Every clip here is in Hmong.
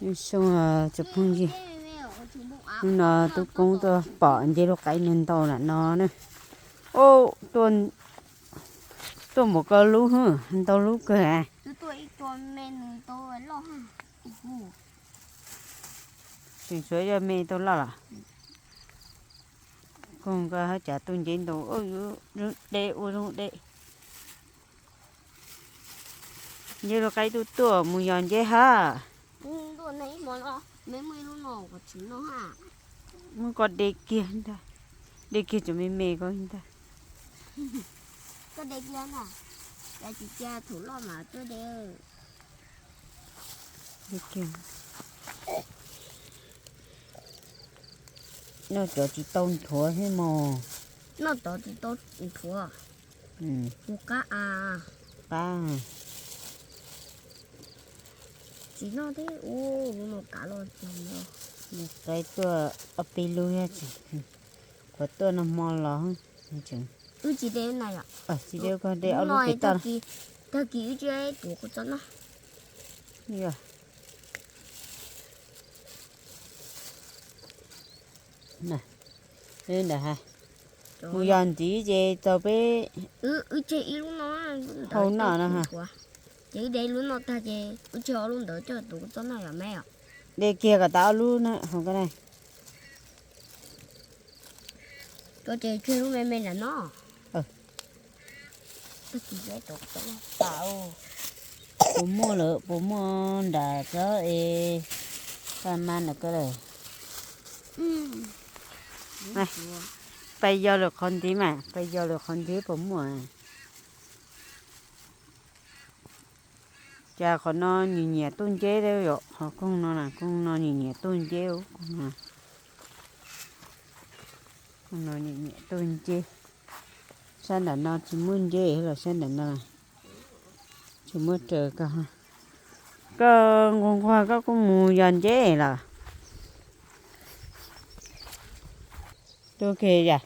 Nyob zoo tsoom phooj ywg, hnub no Tub Koob tuaj pom nceb lub qaib ntau ntau lam no na. Ub, tuaj npaum koj lub, ntau lub kawg. Tseem tshuav ib co me tau loj los. Koog koj hab cas tuaj nceb ntau, zoo deb ua zoo deb. Nceb lub qaib tuaj tuaj mus yos nceb hab. Muab koj de kiag ntag, de kiag tseem me me koj ntag. Noj cov tsis tau nthuav thiab mog. Noj cov tsis tau nthuav. Mus qab a. Qab. Tsis noj thiab, ua lub no kav los txog no. Qaib tuaj ob peb lub thiab tsis, qhuav tuaj nag hmo los. Wb tsis de na yom. Tsis de, koj de ob lub pem toj. Tag kis wb tsis tuav kuv txob noj. Ntawd ha, mus yos ntxiv ces tau peb. Wb tseg ib lub no, hau noj no ha. Ces wb de lub no tag ces wb tseg ob lub ntawd coj tuav kuv txob noj yom me os. De kiag kom tas ob lub na hauv ko na. Koj ces tseg lub me me lam no. Puas muaj lawm, puas muaj nram txob es, paj ma ntawm ko lawm. Pais yos lwm qhov ntxiv mas, pais yos lwm qhov ntxiv puas muaj. Cas qhov no nyiam nyiam tuaj nceb thiab yom, qhov koog no na, koog no nyiam nyiam tuaj nceb, koog no nyiam nyiam tuaj nceb. Sab nram no tsis muaj nceb los sab nram no tsis muaj raws koj. Koj nquag nquag koj kuj mus yos nceb los. Tuaj kiag yom.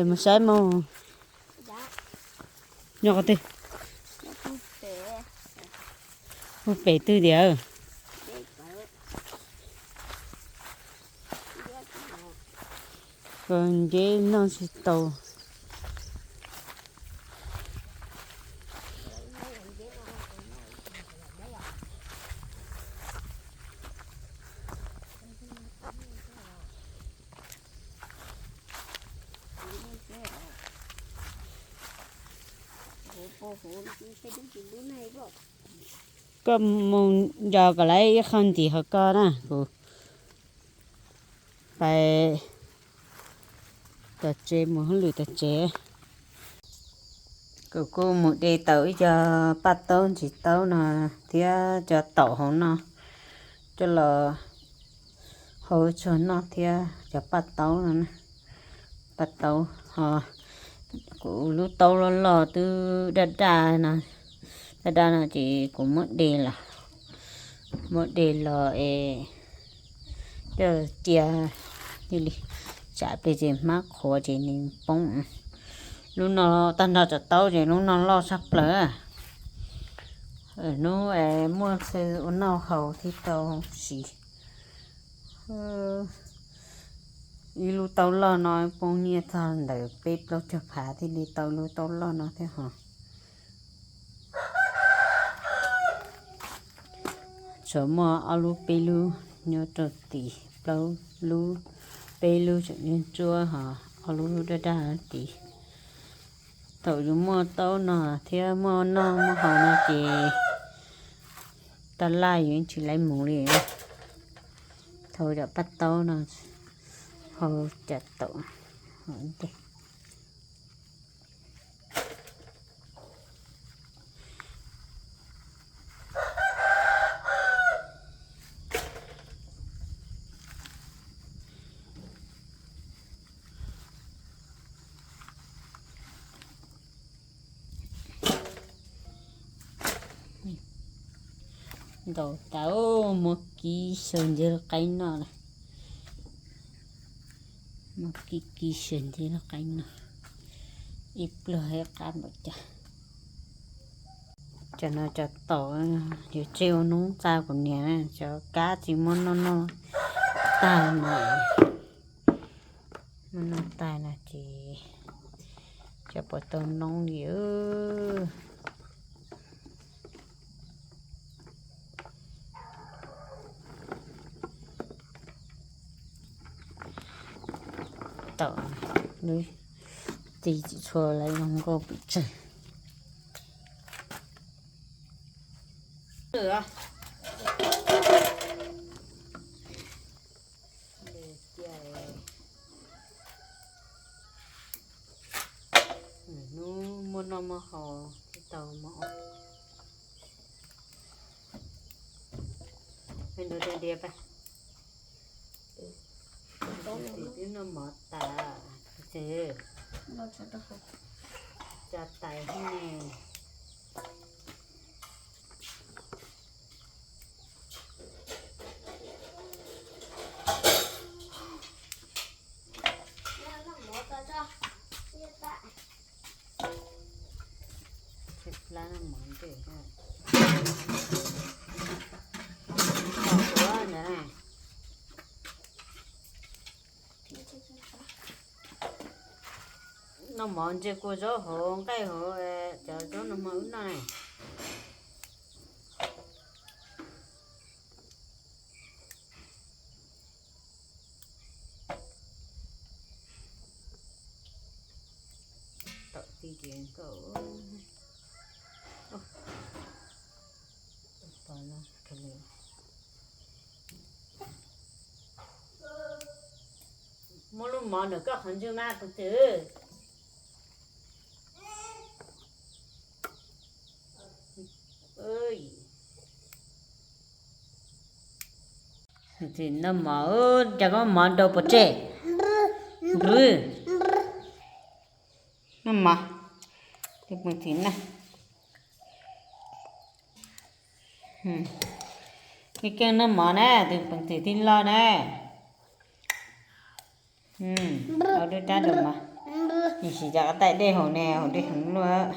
Mus saib mus. Nyob qhov twg? Mus pem twg tiag? Nceb noj tsis tau. Koj mus yos kom lawv ib qho ntxiv hauv ko na, kuv pais tom tsev, mus hauj lwm tom tsev. Kuv kuj mus de tau ib co paj taub ntsis taub no thiab cov taum hauv no coj los hau tsuag noj thiab cov paj taub no. Paj taub ho, kuv lub taub loj loj twb daj daj no, daj daj no ces kuv muab de los, muab de los es coj cia li, tsam pliag ces hmab qhuav ces nws poob. Lub no tag nrho cov taub ces lub no loj tshaj plaws. Hnub es muaj xwb ua noj haus thiaj tau siv. Ib lub taub loj no poob nyiaj txog ntawm peb plaub caug phav thiaj li tau lub taub loj no thiab ho. Tshuav muaj ob lub peb lub nyob rau tid, plaub lub peb lub tseem ntsuab ntsuab ho ob lub daj daj tid. Thaum yus muaj taub no thiab muaj noj muaj haus no ces taj laj yus tsis laiv mus li. Thaum cov paj taub no hau cov taum ntej. Ntaus tas, muab kib xyaw nceb lub qaib noj na. Muab kib kib xyaw nceb lub qaib noj, ib pluag ib qab npaum cas. Cov no cov taum yuav tseg ua noob txaij kuv niam na, cov kab tsis muab noj noj tag no, muab noj tag no ces cov puas tau noob li. Taum lub txiv tsis tshua lawv zoo nkauj pes tsawg. Hnub muaj noj muaj haus thiaj tau mov. Ntuv tiag tiag pas. Twb noj mov tas, tso tais ne. Tshuav plab noj mov ntsej. Ua ntawd na. Noj mov ntsej kua zaub hauv nqaij hauv, cov zaub no mas wb noj na. Taum tij ces nkauj. Muab lub mov ntawm koj qhov ntswg mas tus twm. Noj mov, cas koj mov nrau pov tseg. Npwb. Noj mov. Tus peem txwv na. Keej keej noj mov na, tus peem txwv tij loj na. Ua dub rab rau mov. Nws siv cov qab taij dej haus ne, haus dej heev luaj.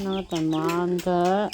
Noj tais mov ntawd.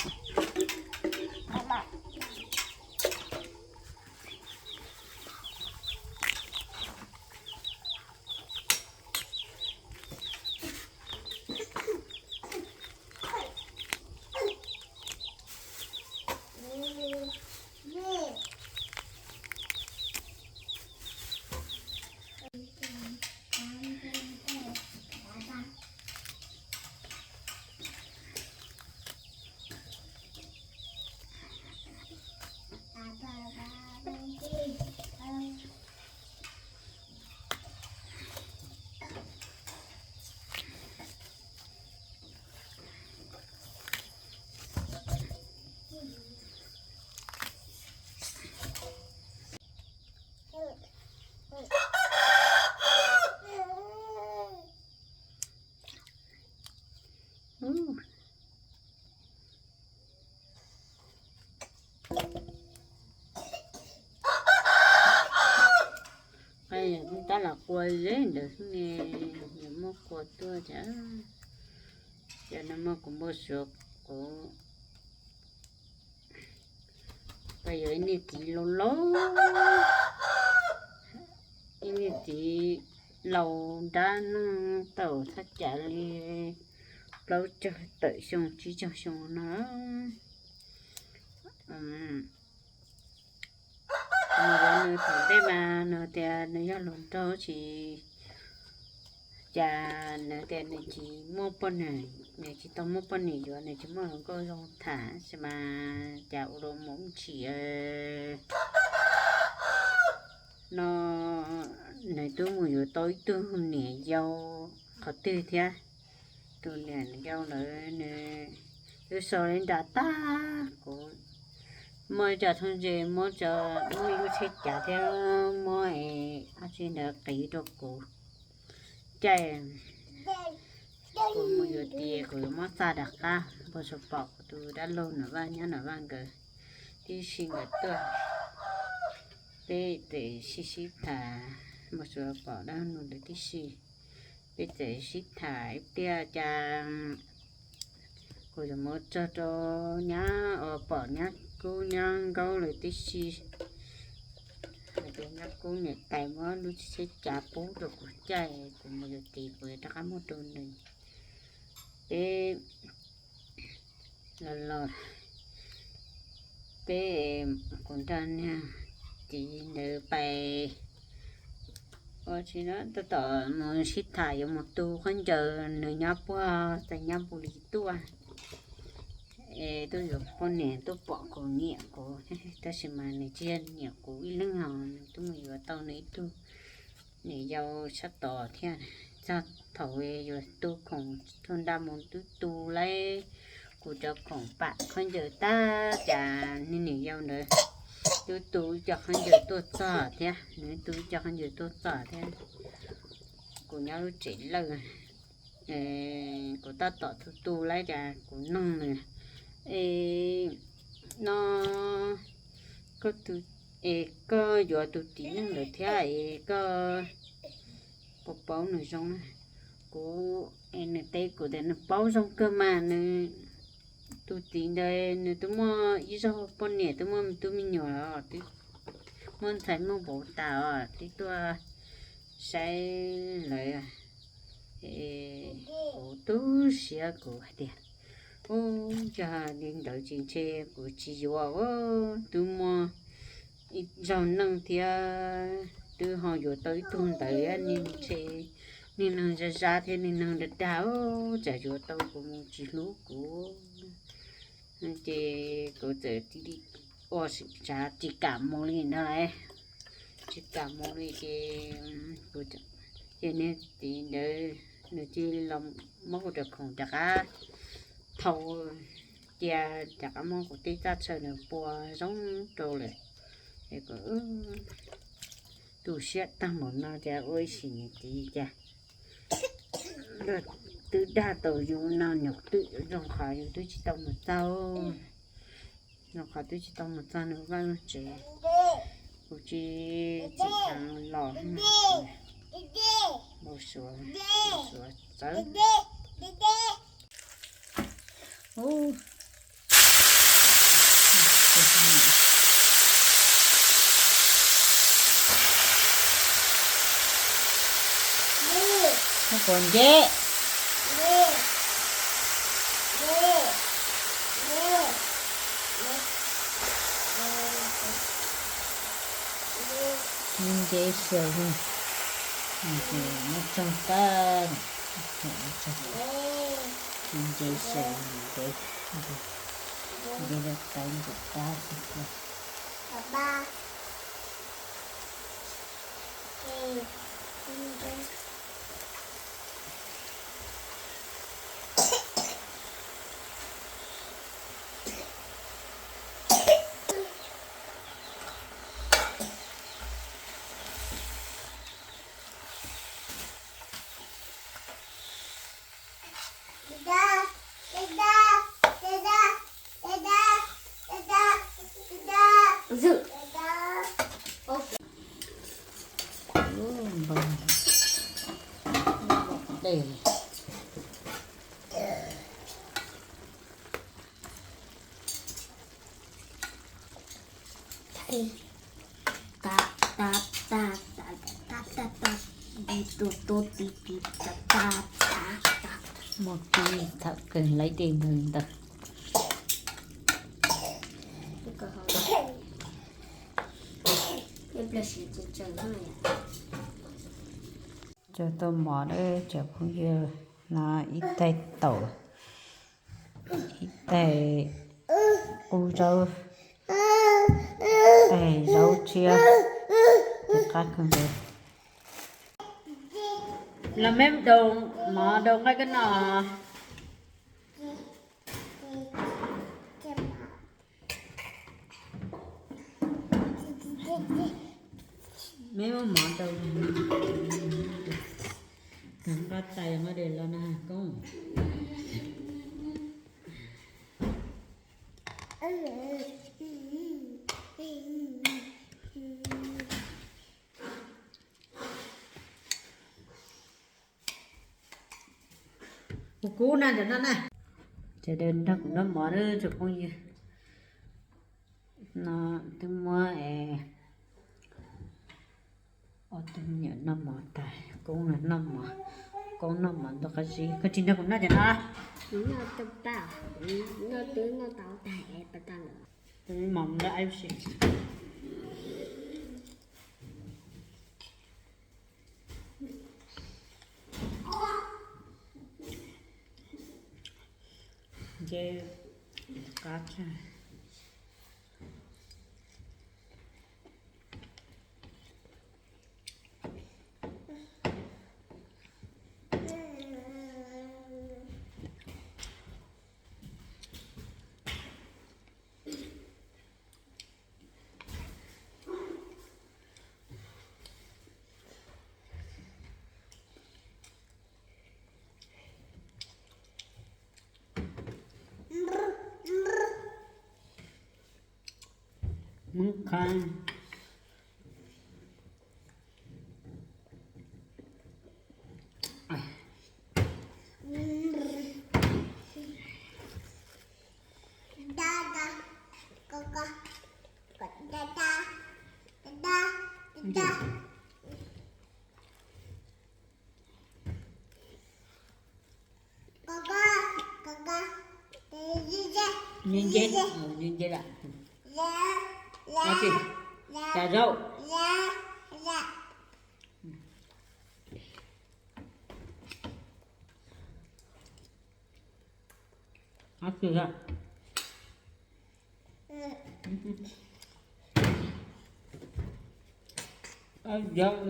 Tab lam qua zeb ntawd xwb ne, yog muab qua tuaj cas. Cov no mas kuv npau suav kuv pab yog ib niag txiv laus laus, ib niag txiv laus nrab no tau thaj cas li plaub caug tawm xyoo tsib caug xyoo no. Nws yuav nws thaum ntej mas nws tias nws yog hluas nraug tsis, Cas nws tias nws tsis muaj poj niam, nws tsis tau muaj poj niam yuav, nws tsis muaj hluas nkauj zoo tham, tab sis mas cas ua rau mus ntsis no nws twb mus yuav tau ib tug niam yau qhov twg thiab. Tus niam yau ntawd nws twb so li nram tag, kuv muaj ib co thauj ntse, muab, muab ib lub tsheb cav thiab muab ab tsi ntawd qiv rau kuv caij. Kuv mus yuav txiv kuv yuav muab txaj rov qab, npau suav pom kuv tus dab laug Nom Vaj nyob Nom Vaj nkawd tib si nkawd tuaj, peb txawm sib sib tham, npau suav pom dab laug ntawd tib si, peb txawm sib tham ib pliag cas kuv yuav mus txog rau nyab, pom nyab Kub nyab Nkaub lawv tib si, hais tias nyab Kub niam tais muab lub tsheb cav pub rau kuv caij, kuv mus yuav txiv kuv yuav rov qab muab rau nws. Peb los los, peb, kuv nrog niag txiv ntawd pais ua tsi no tab tom mus sib tham yuav mus tu khaub ncaws, nws nyob puag txais nyab Npus Lis tuaj, es tuaj yuav poj niam tuaj pom kuv nyiam kuv, tab sis mas nws tsis yog nyiam kuv ib leeg os, nws twb mus yuav tau nws ib tug niam yau sab tod thiab. Txog thaum yuav tu khoom, tug nra mus twb tu lawm kuv cov khoom pam khaub ncaws tag, cas niag niam yau ntawd twb tu ib co khaub ncaws tuaj txog thiab, nws tu ib co khaub ncaws tuaj txog thiab. Kuv nyob lub tsev lawj, kuv tab tom tu tu lawm cas kuv noog nws, es no koj, es koj yuav tus txiv neej ntawd thiab es koj puas paub nws zoo? Kuv, nws teb kuv tias nws paub zoo kawg mas, nws tus txiv ntawd nws twb muaj ib zaug poj niam, twb muaj tub me nyuam, muaj ntxhais muaj vauv tas os, twb tuaj saib lawv. Kuv tu siab kuv hais tias, ub, yog li ntawd tsis ntshe kuv tsis yuav, twb muaj ib zaug neej thiab, twb ho yuav tau ib tug ntawd, ntshe niag neeg zab zab thiab niag neeg dag dag, tsam yuav tau kuv mus tsis hlub kuv. Ces kuv txawm ua tsav tsis kam mus li ntag, tsis kam mus li ces, ces niag txiv ntawd nws cia li los muab kuv cov khoom rov qab thau cia, rov qab muab kuv tej txaj tshaw nws pua zoo rau lawm. Es kuv tu siab tag npaum no cas ua ib sim niam txiv cas twb dag tau yus no, nyuam twb zoo qhov yus twb tsis tau mus txog, zoo qhov twb tsis tau mus txog nws vaj nws tsev, kuv tsis tsim txheeb los, npau suav, npau suav txawv. Kuv nceb, nceb xyaw, muab tsaug tag, nceb xyaw, nceb, nceb lawv tawv ntawm qab xwb. Mus ki tham kawg lawv dej ntawd ntawd. Cog tau mov lawm tsoom phooj ywg, no ib tais taum, ib tais qub zaub, tais zaub tshiab, qab kawg nkaus. Los meb daus mov daus nqaij koj noj. Meb muab mov daus, nqa tais nqa dej los na koob. Kuv kub na cov no na. Sawv daws nrog kuv noj mov na tsoom phooj ywg. No twb muab es ob tug me nyuam noj mov tas, koob noj mov, koob noj mov ntau qab zib. Koj tsis nrog kuv noj cov no? Noj twb noj tau tag es pas tag lawm. Mov lawm ib si. Nce qab tshaj. Mub qhab. Nce nce, nce nce lawm. Ab tsi, cas zaub. Ab tsi, ab zaub.